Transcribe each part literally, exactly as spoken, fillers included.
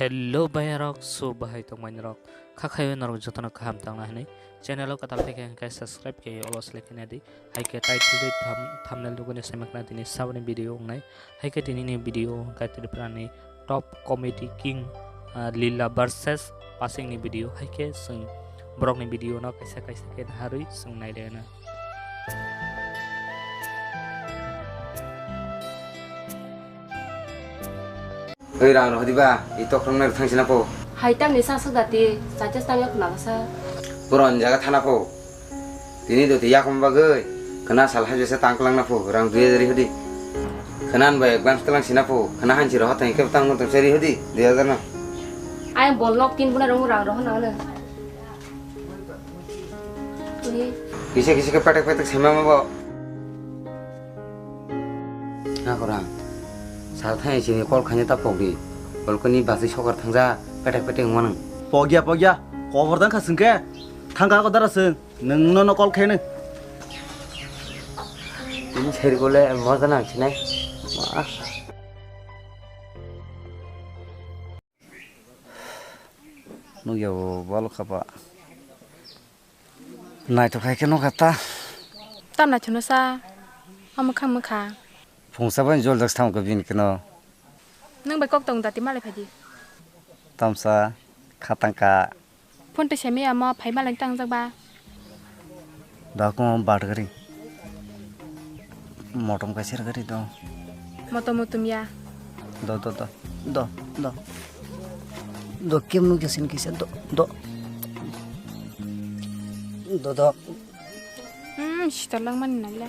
Hello bayarok, so bahai tongmani rok. Khakhayo norok jotono kaham tangna hwnwi channel o kwtal phai khe hwnkhe subscribe khe olo select khe nadi. Hai khe title tei thum-, thumbnail duguni saimakna tini saboni video wngnai. Hai khe tinini video hwnkhe Tripura ni top comedy king, ah, Lila versus Pasing ni video. Hai khe chwng borok ni video no kaisa kaisa khe naharwi chwng nai rwna. Oi rang rohdi ba, i tokrok nai thang sina po. Hai tamni sa sa dati, sa chas tang yok na sa. Puron jaga thana po. Tini do ti yakum bagoi, kena sal hai jese tang klang na po, rang dui hajar hodi. Kenan ba advance klang sina po, kena hanchi roh tang ke tang no tang seri hodi, dui hajar na. Ai bol nok tin buna rong rang roh na na. Kisa kisa khe petek petek sema ma bo. Na khorang. Sal thai chini kol khani ta pokdi. Kol kani basi sokar thangja petek petek wngma nang. Pogya pogya. Kobor dang kha singke. Thangka ko dara sing. Nung no no kol khene. Ini seri gole moja nang sinai. Wah. Nukya bo balo khaba. Naithok hai khe nukha ta. Tam naithokno sa. O mwkhang mwkha. Phungsa bai jol jak sam khe bini keno. Nung bai kok tong dati malai phaidi. Tamsa khatang ka. Phone twi semi amo phai malai tangjak ba. Da ko bat gari. Motom kaisa gari do. Motom motom ya. Do do do. Do do. Do kim nuk jasin kisa do do. Do do. Hmm, sitor lang mani nagla.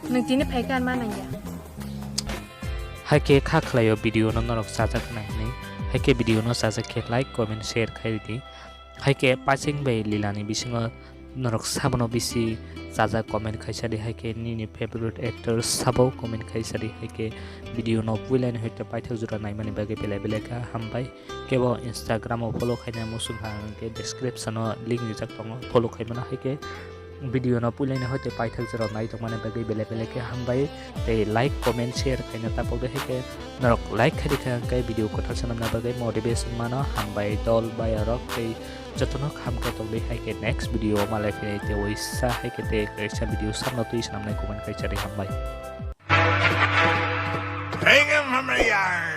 Nung tini phai kan ma nangya. Hai khe kha khlaio video no norok chajak nai hwnwi. Hai khe video no chajak khe like, comment, share khai di. Hai khe Pasing bai Lila ni bisingo norok sabono bisi chajak comment khaisa di, hai khe nini favorite actor sabo comment khaisa di, hai khe video no puila ni hoite paithak jora naimani bagwi belai belai kha hambai. Kebo Instagram o follow khaina muchung kha hwnkhe description o link rijak tongo, follow khaimano, hai khe video no puila ni hoite paithak jora nai tongmani bagwi belai belai khe hambai tei like, comment, share khaina tapok de, hai khe norok like khai di kha hwnkhe video kwthar swnamna bagwi motivation mano, hambai dol bai rok tei. Jotono kaham khe tongdi, hai khe next video o malai phinai tei waisa hai khe tei kaisa video samno twi swnamnai comment khai chari hambai. Bring him from the yard.